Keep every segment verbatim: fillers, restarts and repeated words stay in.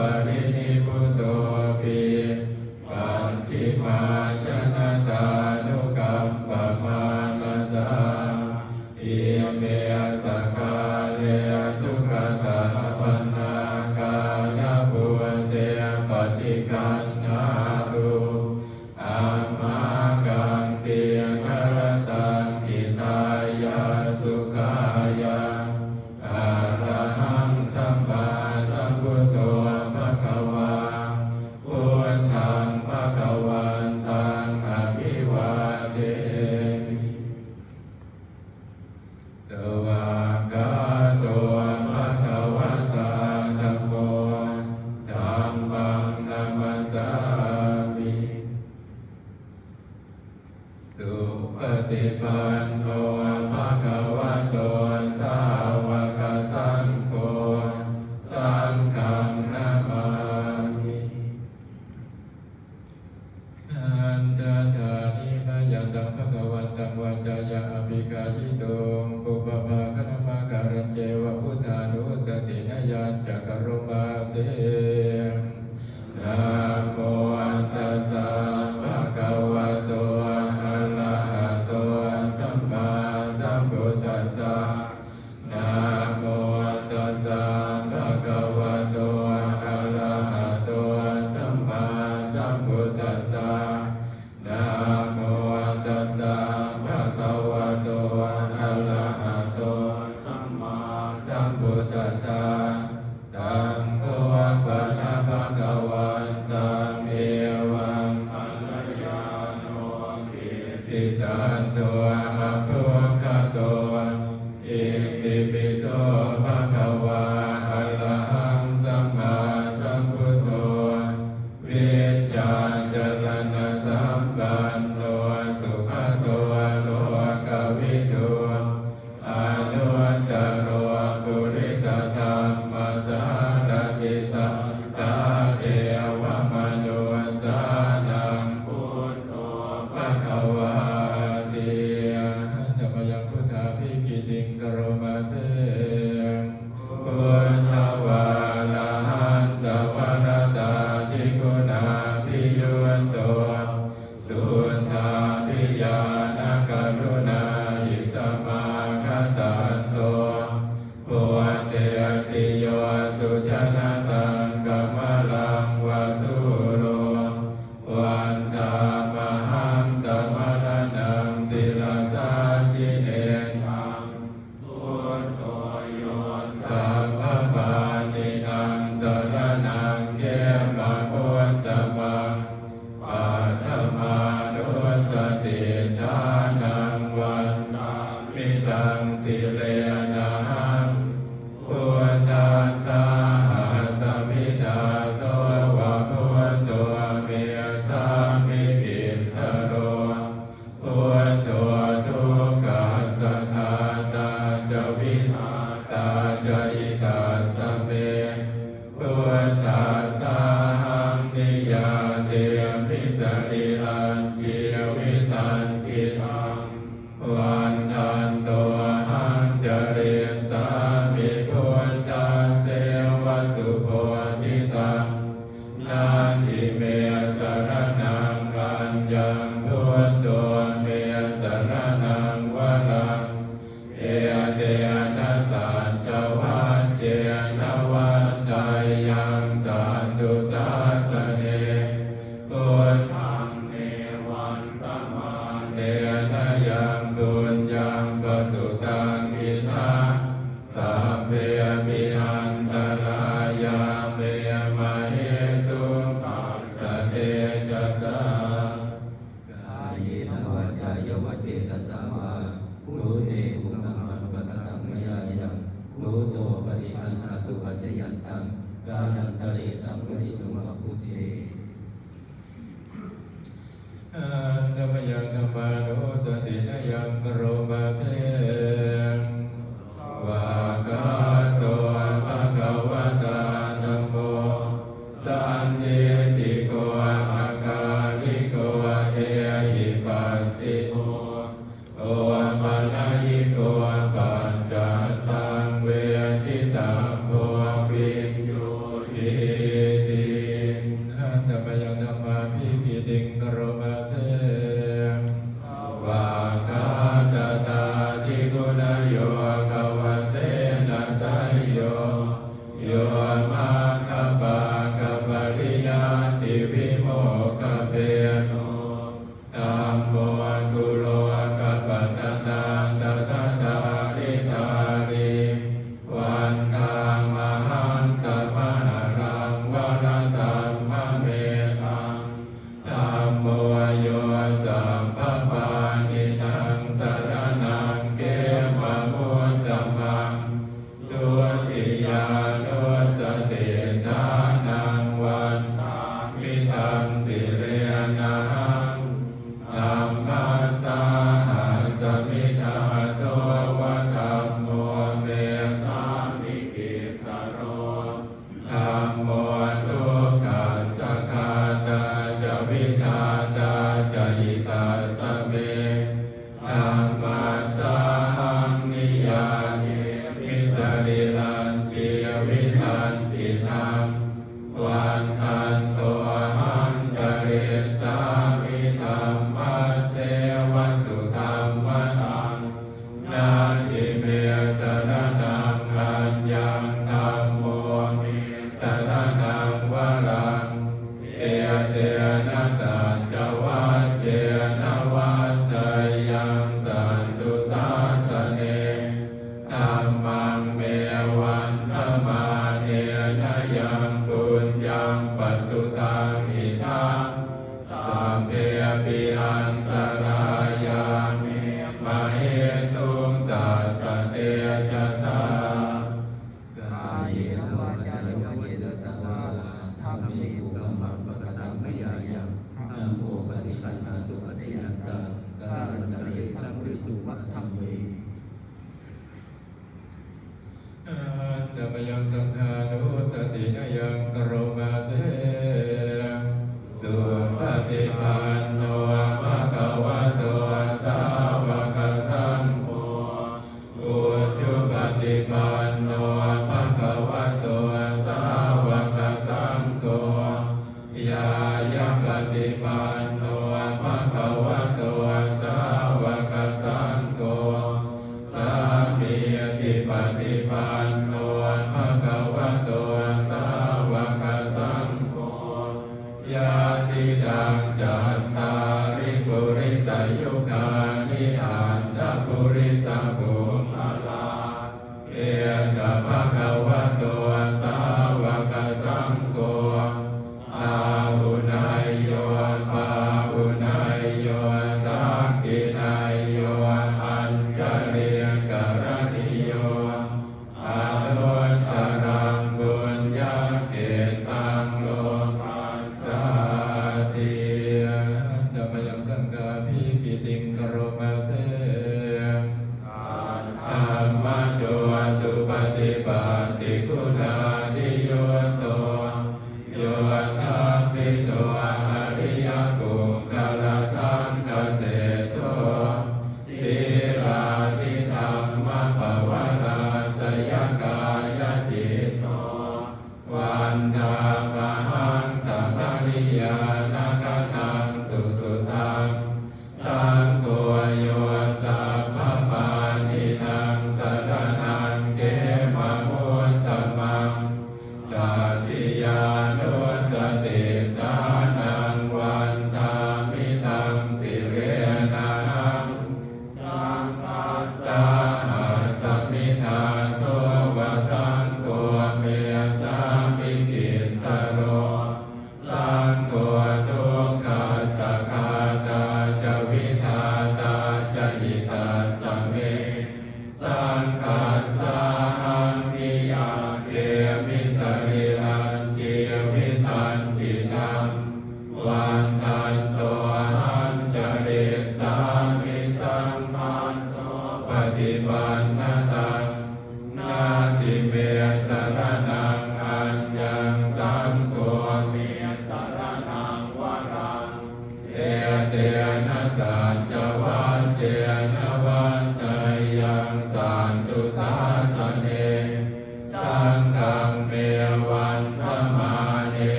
parinibbutopi, pacchimājanatānukampamānasā, ime sakkāre duggatapaṇṇākārabhūte paṭiggaṇhātu, amhākaṃ dīgharattaṃ hitāya sukhāya. Arahaṃ sammāsambuddho bhagavā, buddhaṃ bhagavantaṃ abhivādemi. Svākkhāto bhagavatā dhammo, dhammaṃ namassāmi. Supaṭipanno bhagavato sāvakasaṅgho, saṅghaṃ namāmi. Handa dāni mayaṃ taṃ bhagavantaṃ vacchāya abhigāyituṃ. Pubbabhāganamakārañceva buddhānussatinayañca karoma se. Namo tassa bhagavato arahato sammāsambuddhassa. Namo tassa bhagavato arahato sammāsambuddhassa. Namo tassa bhagavato arahato sammāsambuddhassa. Taṃ kho pana bhagavantaṃ evaṃ kalyāṇo kittisaddo abbhuggato. Itipi so bhagavā arahaṃ sammāsambuddho vijjācaraṇasampanno sugato lokavidū anuttaro purisadammasārathi satthā devamanussānaṃ buddho bhagavāti. Handa mayaṃ buddhābhigītiṃ karoma se. Buddhavārahantavaratādiguṇābhiyutto suddhābhiñāṇakaruṇāhi samāgatatto bodhesi yo sujanataṃ kamalaṃ va sūro vandāmahaṃ tamaraṇaṃ sirasā jinendaṃ. Buddho yo sabbapāṇīnaṃ saraṇaṃ khemamuttamaṃ paṭhamānussatiṭṭhānaṃ vandāmi taṃ sirenahaṃ. Buddhassāhasmi dāso va buddho me sāmikissaro. Buddho dukkhassa ghātā ca vidhātā ca hitassa me. Buddhassāhaṃ niyyādemi sarīrañjīvitañcidaṃ. Vandantohaṃ carissāmi buddhasseva subodhitaṃ. Natthi me saraṇaṃ aññaṃ, buddho me saraṇaṃ varaṃ. Etena saccavajjena vaḍḍheyyaṃ satthu sāsane. Buddhaṃ me vandamānena yaṃ puññaṃ pasutaṃ idha, sabbepi antarāyā me māhesuṃ tassa tejasā. Kāyena vācāya va cetasā vā, buddhe kukammaṃ pakataṃ mayā yaṃ, buddho paṭiggaṇhatu accayantaṃ, kālantare saṃvarituṃ va buddhe. Handa mayaṃ dhammānussatinayaṃ karoma se. Svākkhāto bhagavatā dhammo, sandiṭṭhiko akāliko ehipassiko, opanayiko paccattaṃ veditabbo viññūhi. ṇaṃ varaṃ, etena saccavajjena vaḍḍheyyaṃ satthu sāsane. Dhammaṃ me vandamānena yaṃ puññaṃ pasutaṃ idha, sabbepi antarāyā me māhesuṃ tassa tejasā. Kāyena vācāya va cetasā vā, dhamme kukammaṃ pakataṃ mayā yaṃ, dhammo paṭiggaṇhatu accayantaṃ, kālantare saṃvarituṃ va dhamme. Handa mayaṃ saṅghānussatinayaṃ karoma se. Supaṭipanno bhagavato sāvakasaṅgho, ujupaṭipanno bhagavato sāvakasaṅgho, ñāyapaṭipanno bhagavato sāvakasaṅgho, sāmīcipaṭipanno bhagavato sāvakasaṅgho, yadidaṃ cattāri purisayugāni aṭṭha purisapuggalā, esa bhagavato sāvakasaṅgho, āhuneyyo pāhuneyyo dakkhiṇeyyo añjalikaraṇīyo, anuttaraṃ puññakkhettaṃ lokassāti. Handa mayaṃ saṅghābhigītiṃ karoma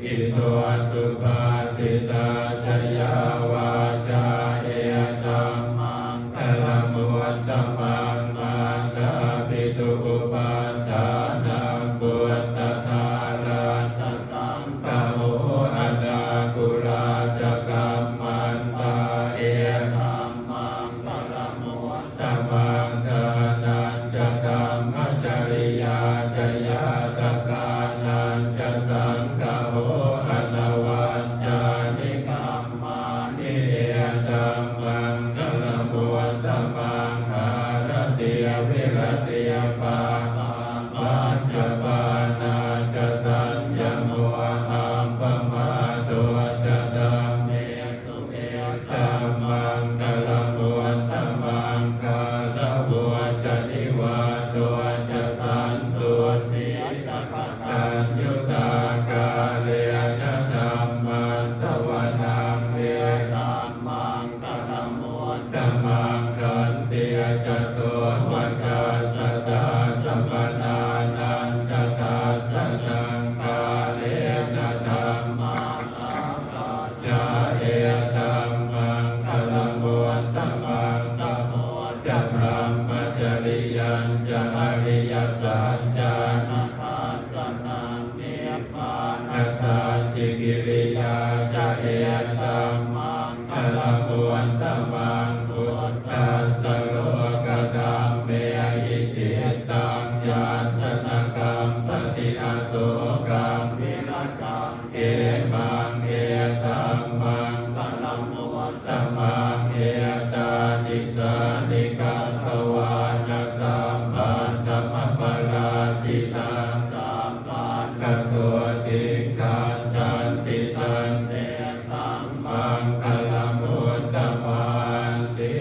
Ito subhāsitā ca yā vācā etammaṅgalamuttamaṃ. Mātāpituupaṭṭhānaṃ puttadārassa saṅgaho anākulā ca kammantā etammaṅgalamuttamaṃ. Dānañca dhammacariyā ca ñātakānañca saṅgaho anavajjāni kammāni etammaṅgalamuttamaṃ. Āratī viratī pāpā majjapānā ca saññamo appamādo ca dhammesu etammaṅgalamuttamaṃ. Gāravo ca nivāto ca santuṭṭhī ca kataññutā kālena dhammassavanaṃ etammaṅgalamuttamaṃ. Khantī ca sovacassatā samaṇānañca dassanaṃ kālena dhammasākacchā etammaṅgalamuttamaṃ. Tapo ca brahmacariyañca ariyasaccāna dassanaṃ nibbānasacchikiriyā ca etammaṅgalamuttamaṃ. Phuṭṭhassa lokadhammehi cittaṃ yassa na kampati asokaṃ virajaṃ khemaṃ etammaṅgalamuttamaṃ. Etādisāni katvāna sabbatthamaparājitaṃ sabbatthasotthiṃ gacchanti tantesaṃ maṅgalamuttamanti.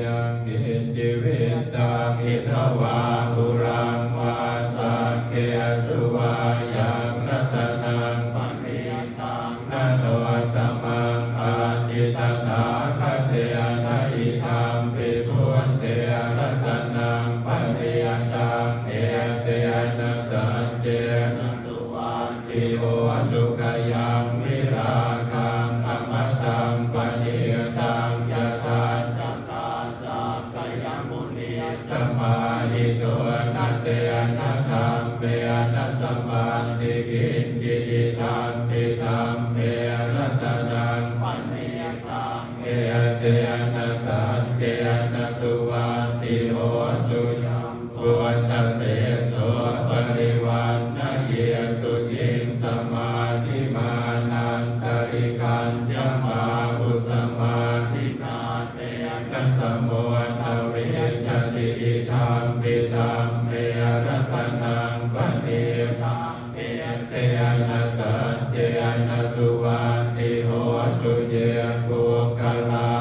Yaṅkiñci vittaṃ idha vā huraṃ vā saggesu vā yaṃ ratanaṃ paṇītaṃ na no samaṃ atthi tathāgatena idampi buddhe ratanaṃ paṇītaṃ etena saccena suvatthi hotu. Khayaṃ virāgaṃ amataṃ paṇītaṃ yadajjhagā sakyamunī samāhito na tena dhammena samatthi kiñci idampi dhamme ratanaṃ paṇītaṃ etena saccena suvatthi hotu. Yam buddhaseṭṭho parivaṇṇayī suciṃ samādhimānantarikaññamāhu samādhinā tena samo na vijjati idampi dhamme ratanaṃ paṇītaṃ etena saccena suvatthi hotu. Ye puggalā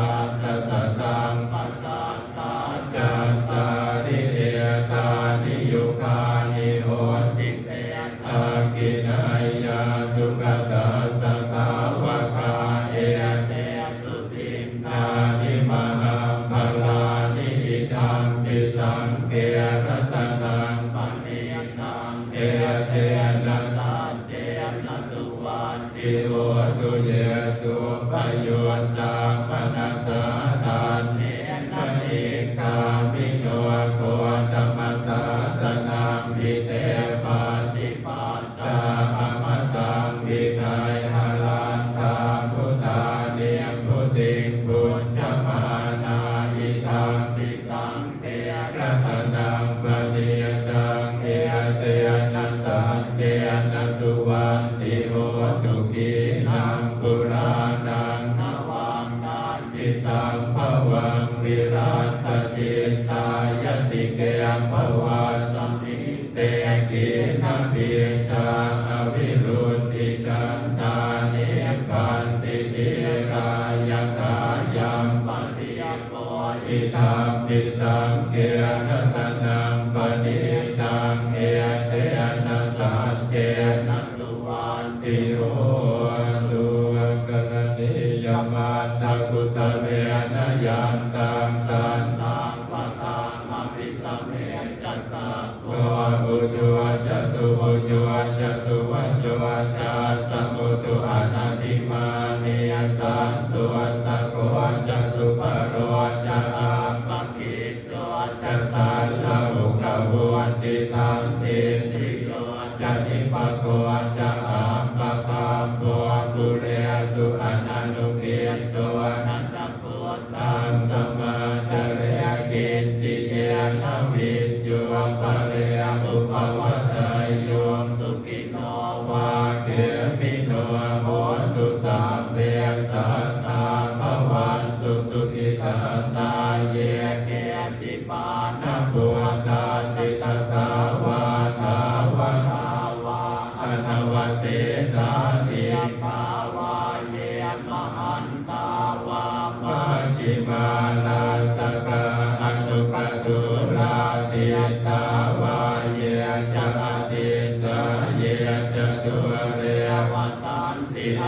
aṭṭha sataṃ pasatthā cattāri etāni yugāni honti te dakkhiṇeyyā sugatassa sāvakā etesu dinnāni mahapphalāni idampi saṅghe ratanaṃ paṇītaṃ etena saccena suvatthi hotu. Ye suppayuttā manasā daḷhena nikkāmino gotamasāsanamhi te pattipattā amataṃ vigayha laddhā mudhā nibbutiṃ bhuñjamānā idampi saṅghe ratanaṃ paṇītaṃ etena saccena suvatthi hotu. Khīṇaṃ purāṇaṃ navaṃ natthi sambhavaṃ virattacittāyatike bhavasmiṃ te khīṇabījā aviruḷhichandā nibbanti dhīrā yathāyampadīpo idampi saṅghe ratanaṃ paṇītaṃ etena saccena suvatthi hotu. Karaṇīyamatthakusalena yantaṃ santaṃ padaṃ abhisamecca sakko ujū ca suhujū ca suvaco cassa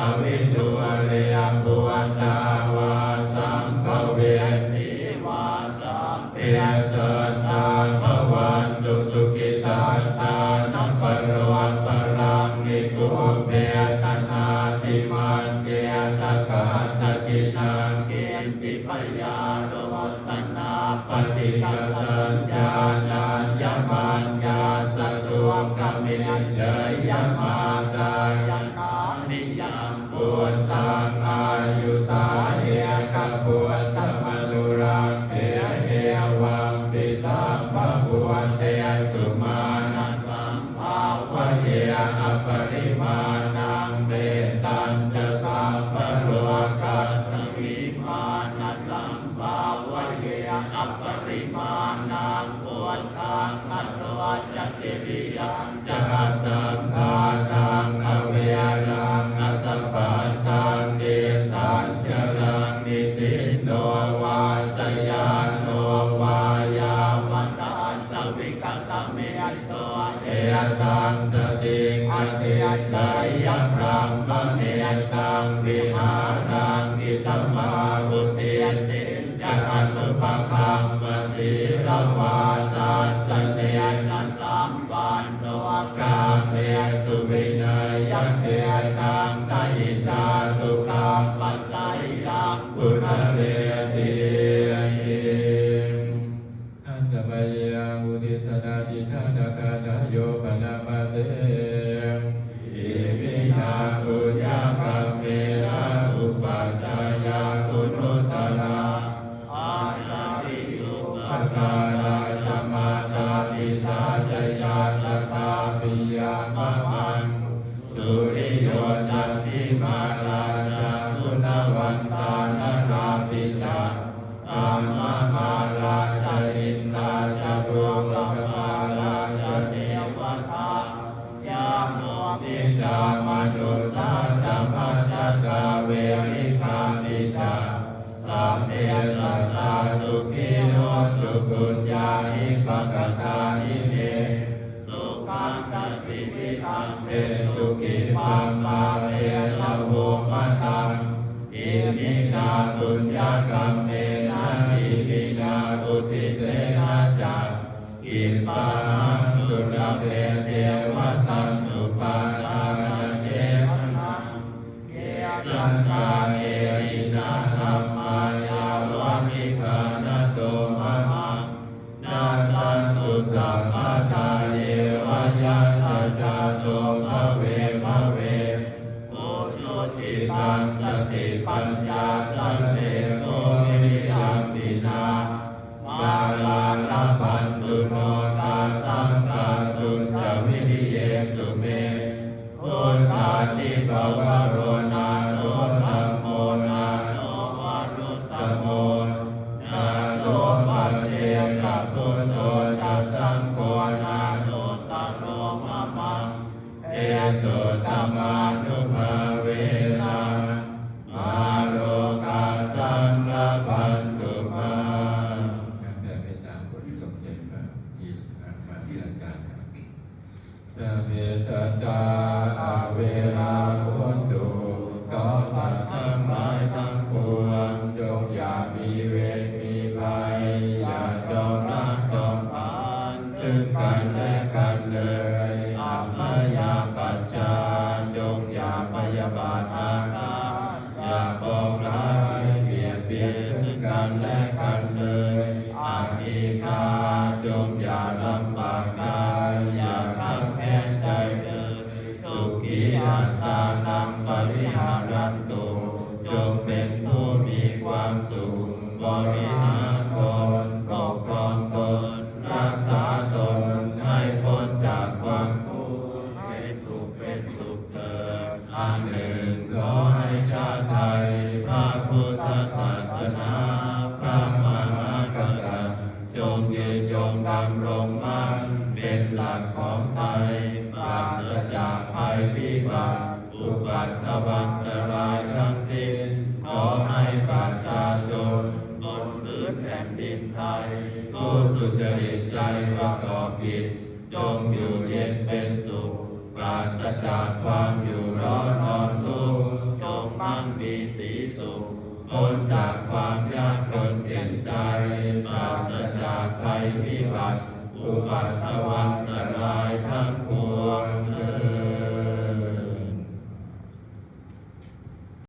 avidūre. Bhūtā vā sambhavesī vā sabbe sattā bhavantu sukhitattā. Na paro paraṃ nikubbetha nātimaññetha katthaci naṃ kiñci byārosanā paṭighasaññā nāññamaññassa dukkhamiccheyya. Mātā yathā niyaṃ puttaṃ āyusā ekaputtamanurakkhe evampi sabbabhūtesu mānasam bhāvaye aparimāṇaṃ. Mettañca sabbalokasmiṃ mānasam bhāvaye aparimāṇaṃ. Uddhaṃ adho ca tiriyañca asambādhaṃ averaṃ asapattaṃ. Tiṭṭhañcaraṃ nisinno vā sayāno vā yāvatassa vigatamiddho etaṃ satiṃ adhiṭṭheyya brahmametaṃ vihāraṃ idhamāhu. Diṭṭhiñca anupagamma sīlavā dassanena sampanno kāmesu vineyya gedhaṃ na hi jātu gabbhaseyyaṃ punaretīti. Handa mayaṃ uddissanādhiṭṭhānagāthāyo bhaṇāma se. Iminā puññakammena upajjhāyā guṇuttarā ācariyūpakārā ca mātā pitā ca ñātakā piyā mamaṃ. Suriyo candimā rājā guṇavantā narāpi ca, brahmamārā ca indā ca lokapālā ca devatā, yamo mittā manussā ca majjhattā verikāpi ca, sabbe sattā sukhī hontu puññāni pakatāni me. Sukhañca tividhaṃ dentu khippaṃ pāpetha vomataṃ. Iminā puññakammena iminā uddisena ca, khippāhaṃ sulabhe ceva taṇhupādānachedanaṃ. Ye santāne hinā dhammā yāva nibbānato mamaṃ, nassantu sabbadā yeva yattha jāto bhave bhave. Ujucittaṃ satipaññā sallekho viriyamhinā, mārā labhantu nokāsaṃ kātuñca viriyesu me. Buddhādhipavaro nātho, dhammo nātho varuttamo, nātho paccekabuddho ca, saṅgho nāthottaro mamaṃ. Tesottamānubhāvena mārokāsaṃ labhantu mā. ท่านแผ่เมตตาผลสมเด็จพระที่พระที่อาจารย์ครับ Sabbe sattā averā hontu, ขอสัตว์ทั้งหลายทั้งปวง จงอย่ามีเวรมีภัย อย่าจองรักจองผลานซึ่งกันและกันเลย Abyāpajjhā, จงอย่าพยาบาทอาฆาต อย่าปองร้ายเบียดเบียนซึ่งกันและกันเลย Anīghā, จงอย่าลำบากกาย อย่าคับแค้นใจเลย Sukhī attānaṃ pariharantu, จงเป็นผู้มีความสุข บริหารตน ปกครองตน รักษาตนให้พ้นจากความทุกข์ ให้สุขเป็นสุขเถิด อันหนึ่ง ขอให้ชาติไทย พระพุทธศาสนา พระมหากษัตริย์ จงยืนยงดำรงมั่น เป็นหลักของไทย ปราศจากภัยพิบัติ อุปัทวันตรายทั้งสิ้น ขอให้ประชาชนบนพื้นแผ่นดินไทย ผู้สุจริตใจประกอบกิจ จงอยู่เย็นเป็นสุข ป ปราศจากความอยู่ร้อนนอนทุกข์ จงมั่งมีสีสุข พ้นจากความยากจนเข็ญใจ ปราศจากภัยพิบัติ อุปัทวันตรายทั้ง